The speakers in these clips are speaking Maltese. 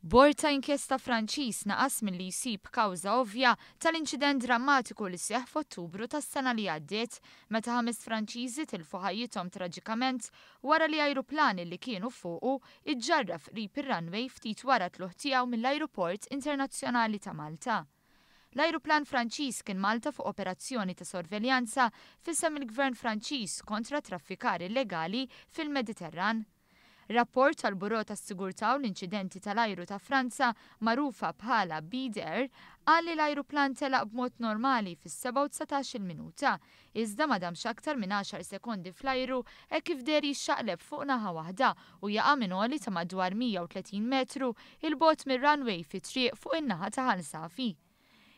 Bord ta' inkjesta Franċiż naqas milli jsib kawża ovvja tal-inċident drammatiku li seħħ f'Ottubru tas-sena li għaddiet meta ħames Franċiżi tilfu ħajjithom traġikament wara li ajruplan li kienu fuqu iġġarraf qrib ir-runway ftit wara t-tlugħ tiegħu mill-Ajruport Internazzjonali ta' Malta. L-ajruplan Franċiż kien Malta fuq operazzjoni ta' sorveljanza f'isem il-Gvern Franċiż kontra traffikar illegali fil-Mediterran. Rapport tal-Bureau tas-Sigurtà u l-Inċidenti tal-Ajru ta' Franza, magħrufa bħala BDR, qal li l-ajruplan telaq b'mod normali fis-7:19 minuta, iżda ma damx aktar minn għaxar sekondi fl-ajru hekk kif deher jixxaqleb fuq naħa waħda u jaqa' minn għoli ta' madwar 130 metru 'il bogħod mir-runway fi triq fuq in-naħa ta' Ħal Safi.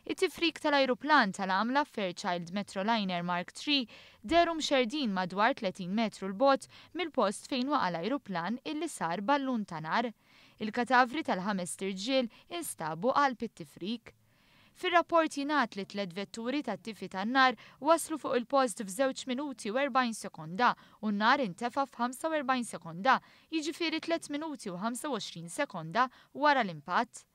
It-tifrik tal-ajruplan tal-għamla Fairchild Metroliner Mark III dehru mxerrdin madwar 30 metru 'l bogħod mill-post fejn waqa' l-ajruplan illi sar ballun ta' nar. Il-katavri tal-ħamest irġiel instabu qalb it-tifrik. Fir-rapport jingħad li tliet vetturi tat-tifi tan-nar waslu fuq il-post f'żewġ minuti u 40 sekonda u n-nar intefa' f'45 sekonda, jiġifieri tliet minuti u 25 sekonda wara l-impatt.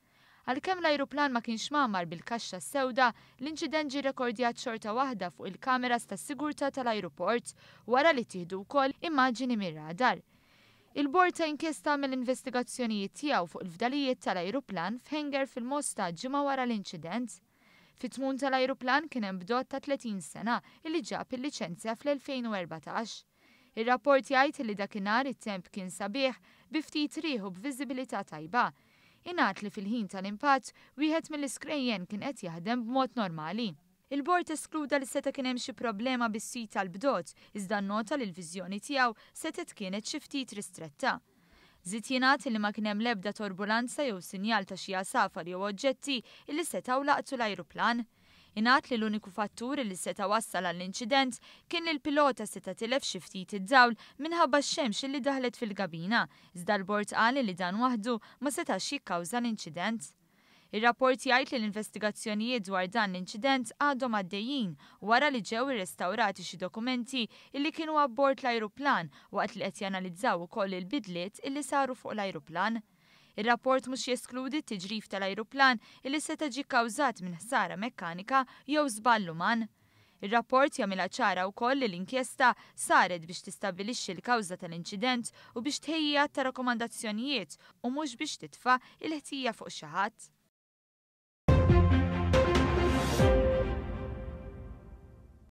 Għalkemm l-ajruplan ma kienx mgħammar bil-kaxxa s-sewda, l-inċident ġie rekordjat xorta waħda fuq il-kameras tas-sigurtà tal-ajruport wara li ttieħdu wkoll immaġini mir-radar. Il-bord ta' inkjesta għamel l-investigazzjonijiet tiegħu fuq il-fdalijiet tal-ajruplan f'hangar fil-Mosta ġimgħa wara l-inċident. Fit-tmun tal-ajruplan kien hemm bdot ta' 30 sena illi ġab il-liċenzja fl-2014. Ir-rapport jgħid li dakinhar it-temp kien sabiħ bi ftit riħ u b'viżibilità tajba. Ingħad li fil-ħin tal-impatt, wieħed mill-iskrejjen kien qed jaħdem b'mod normali. Il-bord eskluda li seta' kien hemm xi problema bis-sit tal-bdot, iżda nnota li l-viżjoni tiegħu setgħet kienet xi ftit ristretta. Żied jingħad li ma kien hemm l-ebda torbulanza jew sinjal ta' xi għasafar jew oġġetti li setgħu laqtu l-ajruplan. Ingħad li l-uniku fattur li seta' wassal għall-inċident kien li l-pilota seta' tilef xi ftit id-dawl minħabba x-xemx li daħlet fil-kabina, iżda l-bord qal li dan waħdu ma setax jikkawża l-inċident. Ir-rapport jgħid li l-investigazzjonijiet dwar dan l-inċident għadhom għaddejjin wara li ġew irrestawrati xi dokumenti illi kienu abbord l-ajruplan waqt li qed janalizzaw ukoll il-bidliet illi saru fuq l-ajruplan. Ir-rapport mhux jeskludi t-tiġrif tal-ajruplan illi seta' ġie kkawżat minn ħsara mekkanika jew żball uman. Ir-rapport jagħmilha ċara wkoll li l-inkjesta saret biex tistabbilixxi l-kawża tal-inċident u biex tħejji għadd ta' rakkomandazzjonijiet u mhux biex titfa' l-ħtija fuq xi ħadd.